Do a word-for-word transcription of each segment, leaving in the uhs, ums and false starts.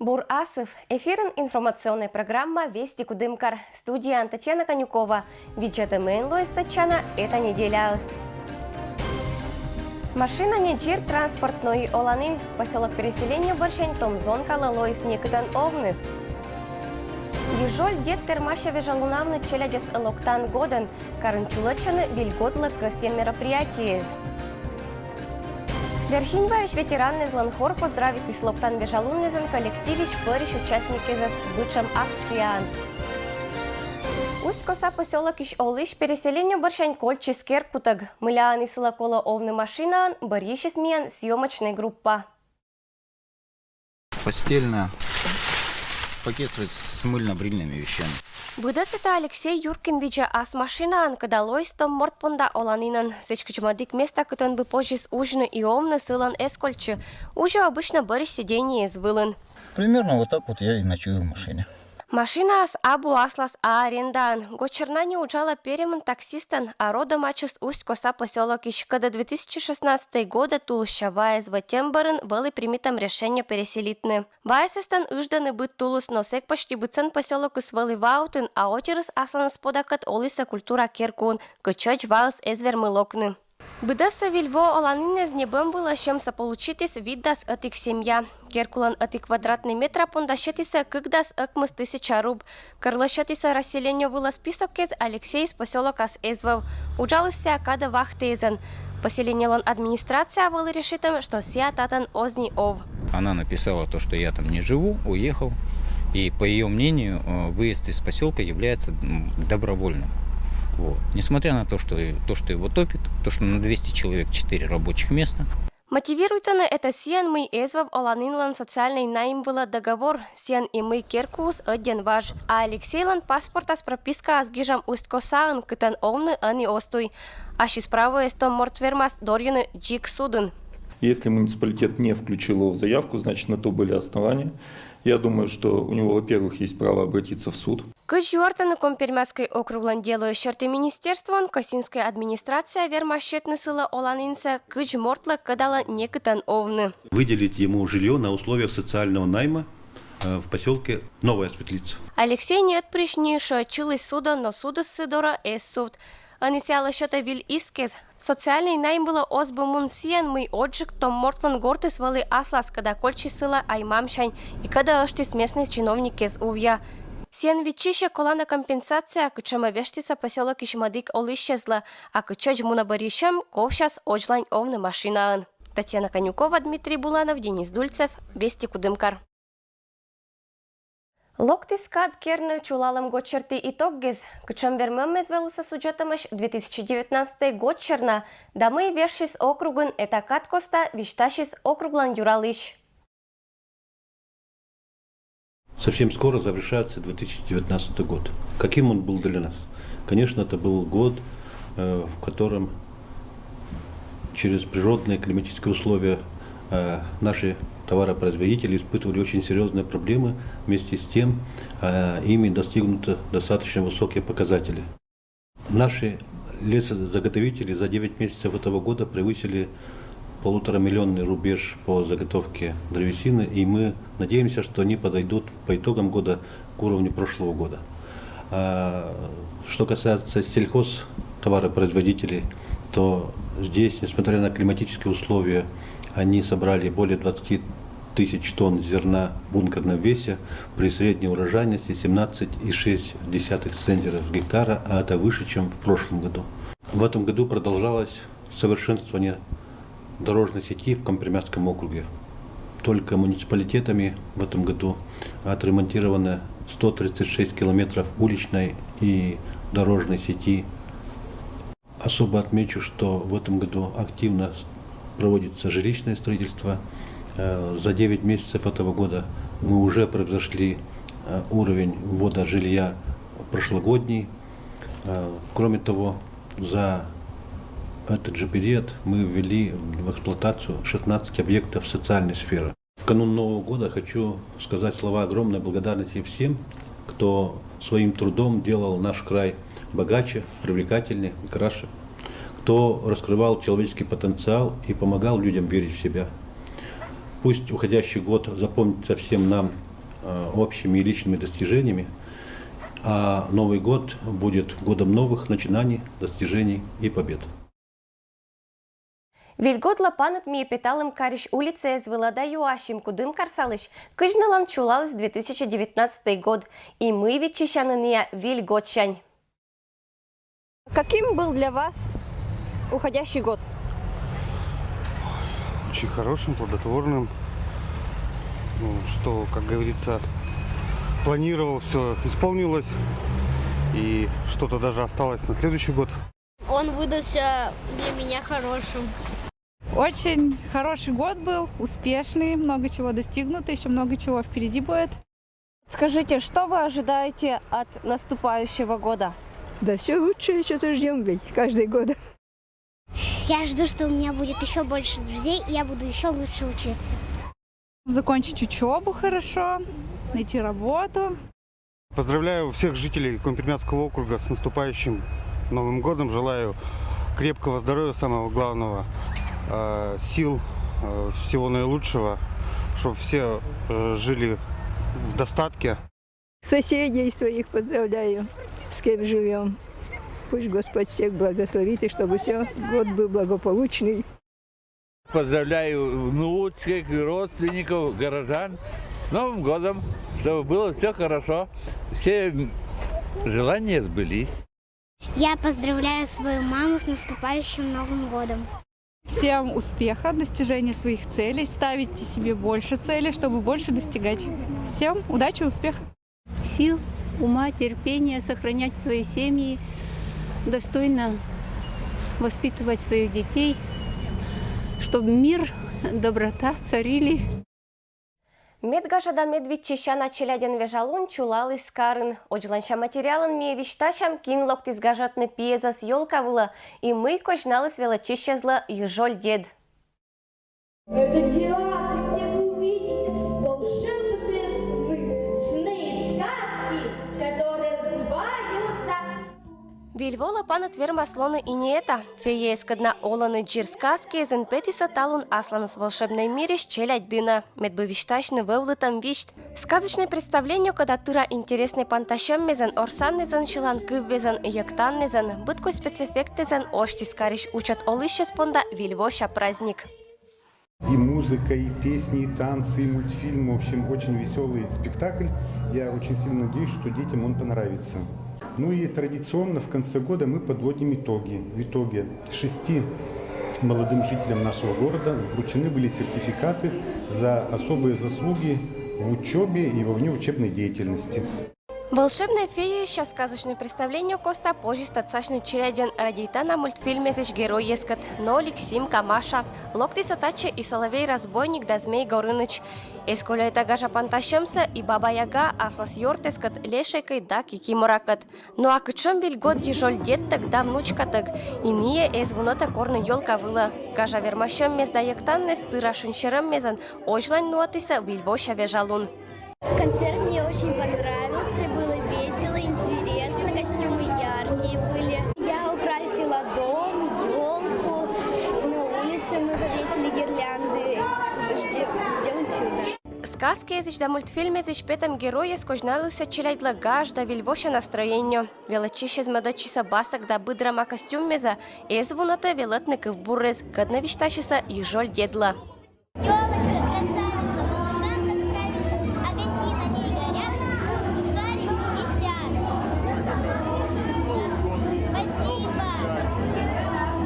Бур асыв! Эфирын информационнӧй программа «Вести Кудымкар». Студияын Татьяна Конюкова. Видзӧдӧмӧн лои стӧчана эта неделяыс. Машина не дзир транспорт, но и оланін. Посёлок переселеннё бӧрсянь том зонкалы лоис некытӧн овны. Йыжоль дед тэрмасьӧ вежалунавны челядьӧс локтан годӧн. Карын чулӧдчӧны выль годлы кӧсйӧм мероприятиеяс. Верхиньваысь ветераннэзлӧн хор поздравитіс локтан вежалуннэзӧн коллективысь пӧрысь участникъясӧс бытшӧм акцияын. Усть-Коса посёлокысь олысь переселеннё бӧрсянь кольччис керкутӧг. Мыйла ӧні сылы колӧ овны машинаӧн, бӧрйысис миян съёмочнӧй группа. Постельное, пакет с мыльно-брильными вещами. Быдӧн сэтшӧм Алексей Юркин видзӧ ас машинаӧн, кӧда лоис том морт понда оланінӧн. Сэтшӧм мӧдык места, кытӧн бы позис узьны и овны, сылӧн эз кольччы. Узьӧ обычно бӧрысь сиденьеыс вылын. Примерно вот так вот я и ночую в машине. Машинаыс абу аслас, а арендаӧн. Гочер на нин уджалӧ перемын таксистӧн, а родом ачыс Усть-Коса посёлокысь, кӧдӧ две тысячи шестнадцатӧй годӧ тулысся ваыс вӧтӧм бӧрын вӧлі примитӧм решеннё переселитны. Ваыс эстӧн ыждӧны быд тулыс, но сэк почти быдсӧн посёлокыс вӧлі ваутын, а отирыс асланыс подакӧд олісӧ культура керкуын, кытчӧдз ваыс эз вермы локны. Быдӧнсӧ выль во оланінӧс ньӧбӧм вылӧ сьӧмсӧ получитіс витдас ӧтик семья. Керкулӧн ӧти квадратнӧй метра понда сетісӧ кыкдас ӧкмыс тысяча руб. Кӧрлӧ сетісӧ расселеннё вылӧ списоккез, Алексейыс посёлокас эз вӧв. Уджаліс сійӧ кадӧ вахтаысьӧн. Поселениелӧн администрация вӧлі решитӧм, что сійӧ татӧн оз ни ов. Она написала то, что я там не живу, уехал. И по ее мнению, э, выезд из поселка является добровольным. Вот. Несмотря на то, что, то, что его топит, то, что на двести человек четыре рабочих места. Мотивируйтӧны этӧ сійӧн, мый эз вӧв оланінлӧн социальнӧй найм вылӧ договор, сійӧн и мый керкуыс ӧддьӧн важ. А Алексейлӧн паспортас пропискаыс гижӧм Усть-Косаын, кытӧн овны ӧні оз туй. Ассьыс правоӧс том морт вермас дорйыны дзик судын. Если муниципалитет не включил его в заявку, значит, на то были основания. Я думаю, что у него, во-первых, есть право обратиться в суд. Кыдз юӧртӧны Коми-Пермяцкӧй округлӧн делоысь серти министерствоын, Косинскӧй администрация вермас сетны сылы оланінсӧ, кыдз мортлы кӧдалӧ некытӧн овны. Выделить ему жилье на условиях социального найма э, в поселке Новая Светлица. Алексей ни ӧтпырысь ни ещӧ ӧтчыліс судӧ, но судыс сы дорӧ эз сувт. Ӧні сійӧ лӧсьӧтӧ выль искӧс. Социальнӧй найм вылӧ оз бы мун сійӧн, мый оджык том мортлӧн гортыс вӧлі аслас, кӧда кольччис сылы ай-мамсянь и кӧда ӧштіс местнӧй чиновниккез увъя. Сійӧн виччысьӧ колана компенсация, кытшӧмӧ вештісӧ посёлокысь мӧдык олысьяслы, а кытчӧдз мунӧ бӧрйысьӧм, ковсяс одзлань овны машинаӧн. Татьяна Конюкова, Дмитрий Буланов, Денис Дульцев, Вести Кудымкар. Локтіс кад керны чулалӧм гочерті итоггез. Кытшӧм вермӧмӧсь вӧлі сійӧ судзӧдӧмаӧсь две тысячи девятнадцатӧй гочер на, да мый вежсис округын, этакад коста висьтасис округлӧн юралысь. Совсем скоро завершается две тысячи девятнадцатый год. Каким он был для нас? Конечно, это был год, э, в котором через природные климатические условия э, наши товаропроизводители испытывали очень серьезные проблемы. Вместе с тем, э, ими достигнуты достаточно высокие показатели. Наши лесозаготовители за девять месяцев этого года превысили полуторамиллионный рубеж по заготовке древесины, и мы надеемся, что они подойдут по итогам года к уровню прошлого года. А что касается сельхозтоваропроизводителей, то здесь, несмотря на климатические условия, они собрали более двадцати тысяч тонн зерна в бункерном весе при средней урожайности семнадцать и шесть десятых центнеров с гектара, а это выше, чем в прошлом году. В этом году продолжалось совершенствование дорожной сети в Коми-Пермяцком округе. Только муниципалитетами в этом году отремонтировано сто тридцать шесть километров уличной и дорожной сети. Особо отмечу, что в этом году активно проводится жилищное строительство. Э, за девять месяцев этого года мы уже превзошли э, уровень ввода жилья прошлогодний. Э, кроме того, за этот же период мы ввели в эксплуатацию шестнадцать объектов социальной сферы. В канун Нового года хочу сказать слова огромной благодарности всем, кто своим трудом делал наш край богаче, привлекательнее и краше, кто раскрывал человеческий потенциал и помогал людям верить в себя. Пусть уходящий год запомнится всем нам э, общими и личными достижениями, а Новый год будет годом новых начинаний, достижений и побед. Виль годлӧ паныд ми петалім карысь улицаэз вылӧ да юасим Кудымкарсалысь, кыдз нылӧн чулаліс две тысячи девятнадцатый год и мый виччысян ныя виль годсянь. Каким был для вас уходящий год? Очень хорошим, плодотворным. Ну, что, как говорится, планировал, все исполнилось. И что-то даже осталось на следующий год. Он выдался для меня хорошим. Очень хороший год был, успешный, много чего достигнуто, еще много чего впереди будет. Скажите, что вы ожидаете от наступающего года? Да все лучшее что-то ждем ведь каждый год. Я жду, что у меня будет еще больше друзей, и я буду еще лучше учиться. Закончить учебу хорошо, найти работу. Поздравляю всех жителей Коми-Пермяцкого округа с наступающим Новым годом. Желаю крепкого здоровья, самого главного, э, сил, э, всего наилучшего, чтобы все э, жили в достатке. Соседей своих поздравляю, с кем живем. Пусть Господь всех благословит, и чтобы все год был благополучный. Поздравляю внучек, родственников, горожан с Новым годом, чтобы было все хорошо, все желания сбылись. Я поздравляю свою маму с наступающим Новым годом. Всем успеха, достижения своих целей, ставите себе больше целей, чтобы больше достигать. Всем удачи, успеха! Сил, ума, терпения сохранять свои семьи, достойно воспитывать своих детей, чтобы мир, доброта царили. Медгажа да медвиччысяна челядьӧн вежалун чулаліс карын. Одзланься материалын ми висьтасям, кин локтіс гажӧдны пиезӧс ёлка вылӧ и мый козьналіс велӧдчысьӧзлы Йыжоль дед. Это театр, где вы увидите волшебные сны, сны и сказки, которые сбываются. Виль волӧ паныд вермас лоны и не это. Феяэскӧд на олӧны дзир сказкиэзын, петісӧ талун асланыс волшебнӧй мирысь челядь дінӧ. Мед бы висьтасьны вӧвлытӧм висьт. Сказочнӧй представлениокӧд да тыра интереснӧй пантасьӧммезӧн, орсаннезӧн, сьыланкыввезӧн, йӧктаннезӧн, быдкодь спецэффектъясӧн осьтіс карысь учӧт олысьӧс понда Виль вося праздник. И музыка, и песни, и танцы, и мультфильм. В общем, очень веселый спектакль. Я очень сильно надеюсь, что детям он понравится. Ну и традиционно в конце года мы подводим итоги. В итоге шести молодым жителям нашего города вручены были сертификаты за особые заслуги в учебе и во внеучебной деятельности. Волшебнӧй феяысь да сказочнӧй представление коста позис татсасьны челядьӧн радейтана мультфильмезысь геройяскӧд: Нолик, Симка, Маша. Локтісӧ татчӧ и Соловей-разбойник да Змей Горыныч. Эз коля и та гажа пантасьӧмсӧ и Баба Яга аслас ёртъяскӧд Лешейкӧй да Кикиморакӧд. Но а кытшӧм Виль год Йыжоль дедтӧг да внучкатӧг? И нии эз вунӧтӧ корны ёлка вылӧ. Гажа вермасьӧммес да йӧктанныс тыра шынсерӧммезӧн Озьлань нуӧдісӧ Виль вося вежалун. Концерт мне очень понравился, было весело, интересно, костюмы яркие были. Я украсила дом, елку, на улице мы повесили гирлянды. Ждем, ждем чуда. Сказкиэзысь да мультфильмезысь петӧм геройяс козьналісӧ челядьлы гаж да Виль вося настроение. Велӧдчысьӧс мӧдӧдчисӧ басӧк да быд рӧма костюммезӧ, эз вунӧтӧ велӧдны кывбуррӧ, кӧднӧ висьтасисӧ Йыжоль дедлы. Елочка, красавица, малышам так нравится, огоньки на ней горят, бусты, шарики висят. Спасибо!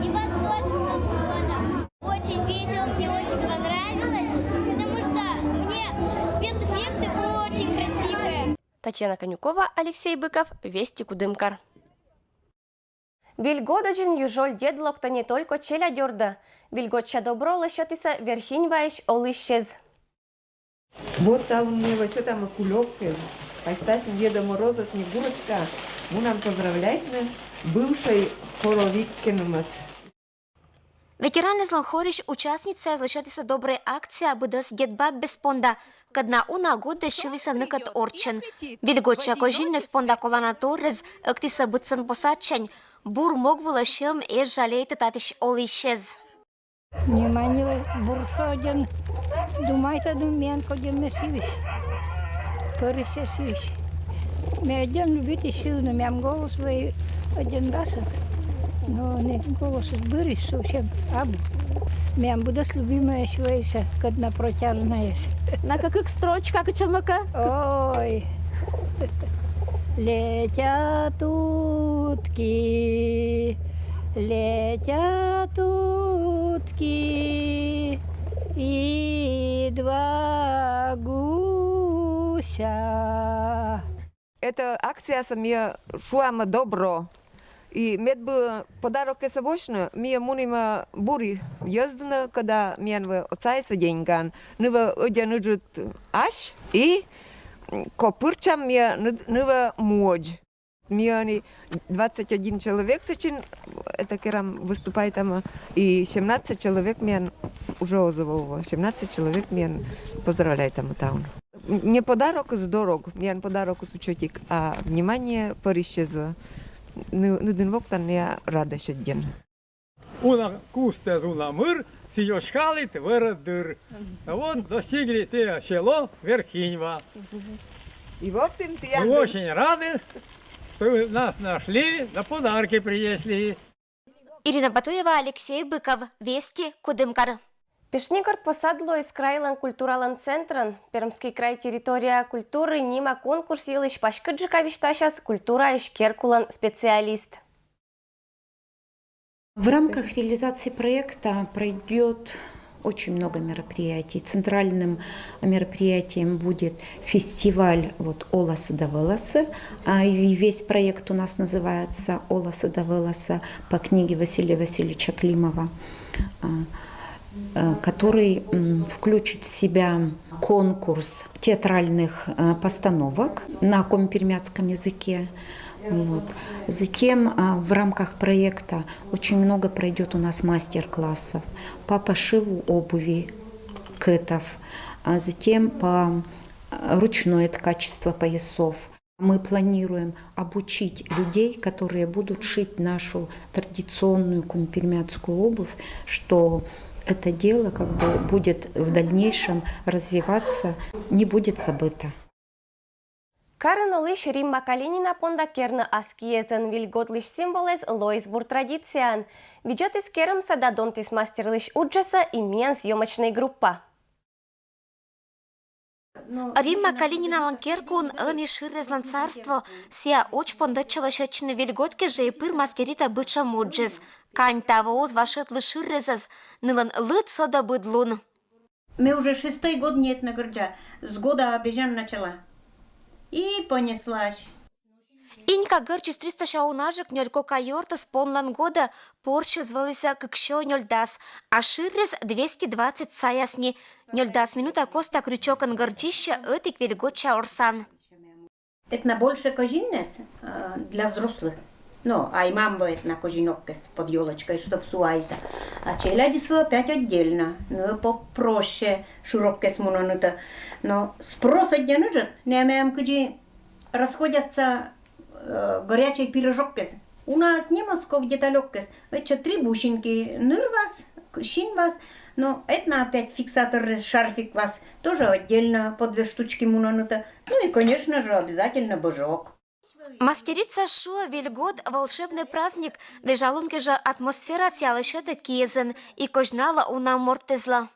И вас тоже с Новым годом! Очень весело, мне очень понравилось, потому что мне спецэффекты очень красивые. Татьяна Конюкова, Алексей Быков, Вести, Кудымкар. Виль годӧдзын Йыжоль дед локтӧ не только челядь ордӧ. Виль годся добро лӧсьӧдісӧ Верхинь вайысь олысьӧс. Вот талун нӧ лӧсьӧдам кулёк. Пасьтасьны Деда Мороза, Снегурочка, мунам поздравляйтны бывшӧй хоровиккенымӧс. Ветеранъяслӧн хорысь участницаяс лӧсьӧдісӧ добрӧй акция быдӧс дед-бабъяс понда, кӧд на уна гудӧ сьылісӧ ныкӧд орччӧн. Виль годся козинъяс понда колана торъяс ӧктісӧ быдсӧн посадчань. Бур мог вылӧ сьӧм эз жалейты татысь олысьӧс. Внимание, бур шӧдӧн, думайтӧ, миян кодьӧммӧ сьывсьӧ. Пӧрысьӧс сиысь. Ме ӧддьӧн любиті сиыны, меям голос вӧлі ӧддьӧн дасӧк. Но ӧні голос бырис совсем абу. Меям быдӧс любимӧйӧсь вӧлі сійӧ, кӧдна протяжнӧйӧсь. На кык строчка кутшӧмкӧ? Ой. Летят утки, летят утки, и два гуся. Эта акциясӧ ми шуам добро. И медбӧ подарокъяссӧ вӧчны, ми мунім бур йӧздінӧ, кӧда миян вӧлі отсасьӧ деньгаӧн. Нывӧ ӧддьӧн ыджыд ась, и кӧ пыртчам, ми ны-, нывӧ муӧдз. Ми ӧні двадцать один человек сэтчӧ, это керам, выступайтам, и семнадцать человек миян уже отзывов. Семнадцать человек миян поздравляйтам таун. Не подарокыс дорог, миян подарокыс ӧтик, а внимание пӧрысьӧс. Ны-, нӧдӧм воктан я радӧсь ӧддьӧн. Уна кустыс, уна мыр, сійӧ чолӧм вӧрӧ дыр. А вот достигли те село Верхиньва. И вот им. Мы очень рады, что вы нас нашли, да подарки принесли. Ирина Батуева, Алексей Быков, Вести, Кудымкар. Пешнигорт посад лоис крайлӧн культуралӧн центрӧн. Пермский край территория культуры нима конкурс йылысь паськыдджыка висьтасяс культураысь керкулӧн специалист. В рамках реализации проекта пройдет очень много мероприятий. Центральным мероприятием будет фестиваль вот «Оласы да выласы». А, и весь проект у нас называется «Оласы да выласы» по книге Василия Васильевича Климова, а, э, который, м, включит в себя конкурс театральных, э, постановок на коми-пермяцком языке. Вот. Затем, а, в рамках проекта очень много пройдет у нас мастер-классов по пошиву обуви, кэтов, а затем по, а, ручное ткачество поясов. Мы планируем обучить людей, которые будут шить нашу традиционную коми-пермяцкую обувь, что это дело как бы будет в дальнейшем развиваться, не будет забыто. Карын олысь Римма Калинина понда керны ас киэзӧн. Вильгодлысь символэз лоис бур традицияӧн. Видзӧдіс керӧмсӧ да донтіс мастерлысь уджсӧ и миян съёмочнӧй группа. Римма Калининалӧн керкуын ӧні шыррезлӧн царство. Сійӧ удж пондӧдчылӧ сетны вильгод кежӧ и пыр маскиритӧ бытшӧм уджыс. Кань таво оз вошйӧдлы шыррезӧс, нылӧн лыд содӧ быд лун. Ме уже шестой год не этна гӧрддза, с года обезьян начала. И понеслась. Инька гӧрдзис тристасянь унаджык нёль кока ёртӧс понлӧн годӧ, порсьыс вӧлі кыксё нёльдас, а шыррез двести двадцать саяс ни. Нёльдас минута коста крючокӧн гӧрдзисьӧ ӧтик вильгодся орсан. Этна больше козиннас, э, для взрослых. Но аймам вӧ этна козиноккес под ёлочкой, чтоб суайса. А челядьыс вӧ опять отдельно. Но попроще шыроккес мунӧнытӧ. Но спрос ӧддьӧн ыджыд, нэмӧн кыдзи расходятся, э, горячей пирожоккес. У нас не Москов деталёккес. Ещё три бусинки нырвас, к-, синвас, но этна опять фиксатор шарфик вас тоже отдельно по две штучки мунӧнытӧ. Ну и, конечно же, обязательно быжок. Мастерица шуӧ, вильгод — волшебнӧй праздник, вежалун кежӧ атмосфера сійӧлысь ӧтӧд киэзын и козьналӧ уна мортэзлы.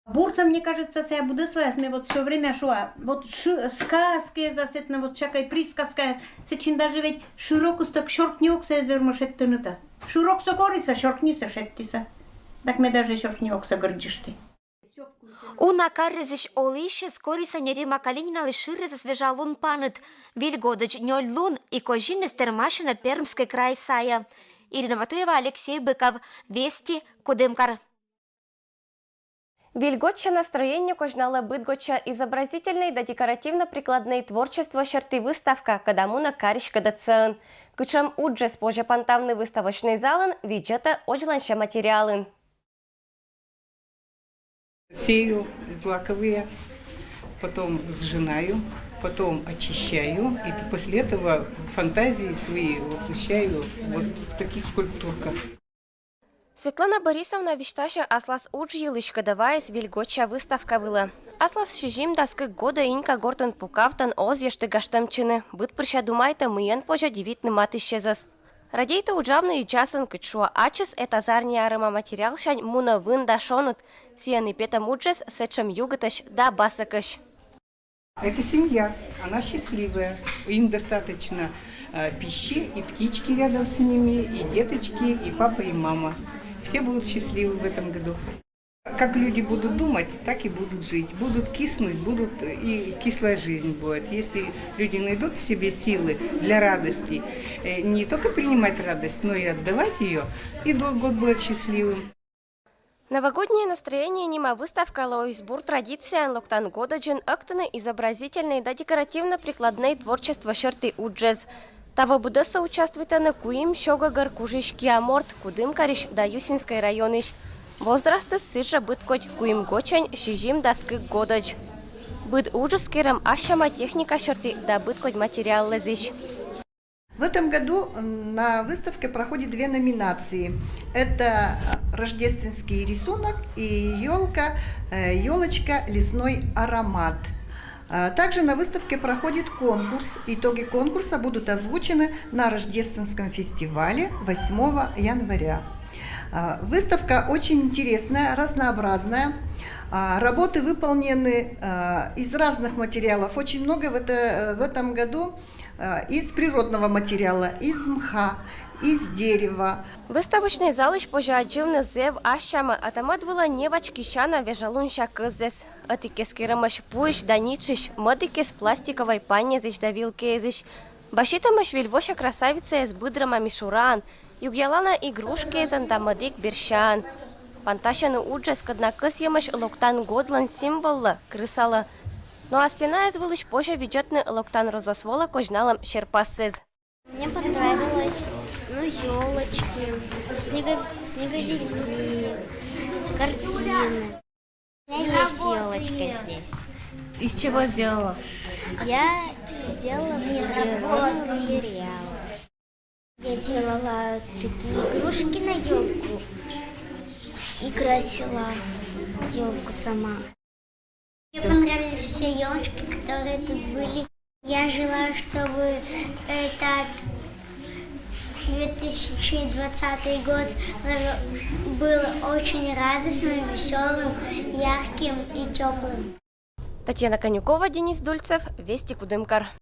Бурсӧ, мне кажется, сійӧ быдӧслы, ме вот всё время шуа, вот ши-, сказкаэз, а сэтӧн вот всякӧй присказкаэз, сэтчӧ даже ведь шырокыс тӧк сёркни оксаэз вермӧ шедьтыны. Шыроксӧ корисӧ, сёркнисӧ шедьтісӧ. Так ме даже сёркни окса гӧрдзышті. Уна каррезысь олысьыс корисӧ Римма Калининалысь шыррезӧс вежалун паныд. Вильгодӧдз нёль лун, и козиныс тэрмасьӧны Пермскӧй край сайӧ. Ирина Батуева, Алексей Быков, Вести, Кудымкар. Вильгодся настроение козьналӧ быдгодся изобразительнӧй да декоративно-прикладнӧй творчество серти выставка, кӧда мунӧ карысь кӧдӧ сценаын. Кутшӧм уджыс позьӧ пантавны выставочнӧй залын, видзӧтӧ водзлӧн материалын. Сею злаковые, потом сжинаю, потом очищаю, и после этого фантазии свои воплощаю вот в таких скульптурках. Светлана Борисовна висьтасьӧ аслас удж йылысь, кӧд вайис выль гоча выставка вылӧ. Аслас сизимдас кык годӧ Инька гортын пукавтӧн оз ещӧ гажтӧмтчыны, быдпырся думайтӧ, мыйӧн позьӧ дивитны матыстчӧзӧс. Радейтӧ уджавны и часӧн, кыдз шуӧ ачыс, эта зарни арӧма материалсянь мунӧ вын да шоныд. Сійӧн и петӧм уджыс сэтшӧм югытӧсь да басӧкӧсь. Это семья, она счастливая. Им достаточно э, пищи, и птички рядом с ними, и деточки, и папа, и мама. Все будут счастливы в этом году. Как люди будут думать, так и будут жить. Будут киснуть, будут и кислая жизнь будет. Если люди найдут в себе силы для радости, э, не только принимать радость, но и отдавать ее, и до- год будет счастливым. Новогоднее настроение нима выставкалы оис бур традицияӧн локтан годӧдзын ӧктыны изобразительнӧй да декоративно-прикладнӧй творчество сьӧрті уджӧс. Таво быдӧсӧ участвуйтӧны куим сё гӧгӧр кужысь киа морт Кудымкарысь да Юсинскӧй районысь. Возрастыс сідзжӧ быд кодь куим гочӧнь сизимдас кык годӧдз. Быд уджыс керӧм ассьама техника сьӧрті да быд кодь материаллӧзйысь. В этом году на выставке проходит две номинации. Это рождественский рисунок и елка, елочка, лесной аромат. Также на выставке проходит конкурс. Итоги конкурса будут озвучены на рождественском фестивале восьмого января. Выставка очень интересная, разнообразная. Работы выполнены из разных материалов. Очень много в, это, в этом году из природного материала, из мха, из дерева. Выставочнӧй залысь позьӧ аддзывны зэв ассьама, а та мӧд вылӧ невачки сяна вежалунся кӧззӧс. Ӧтикӧс керӧмӧсь пуысь да нитшысь, мӧдікӧс пластикӧвӧй паньӧзысь да вилкеӧзысь. Баситӧмӧсь выль вося красавицаӧс быд рӧма мишураӧн, югъялана игрушкиӧзӧн да мӧдік берсяӧн. Пантасьӧны уджӧс, кӧд на кӧсйӧмӧсь локтан годлӧн символлӧ, крысалӧ. Но а стенаӧс вылысь позьӧ видзӧдны локтан розос волӧ козьналӧм серпассӧ. Мне понравилось, ну, елочки, снеговики, картины. У меня есть елочка здесь. Из чего сделала? Я сделала природный материал. Я делала такие игрушки на елку и красила елку сама. Мне понравились все елочки, которые тут были. Я желаю, чтобы этот две тысячи двадцатый год был очень радостным, веселым, ярким и теплым. Татьяна Конюкова, Денис Дульцев, Вести Кудымкар.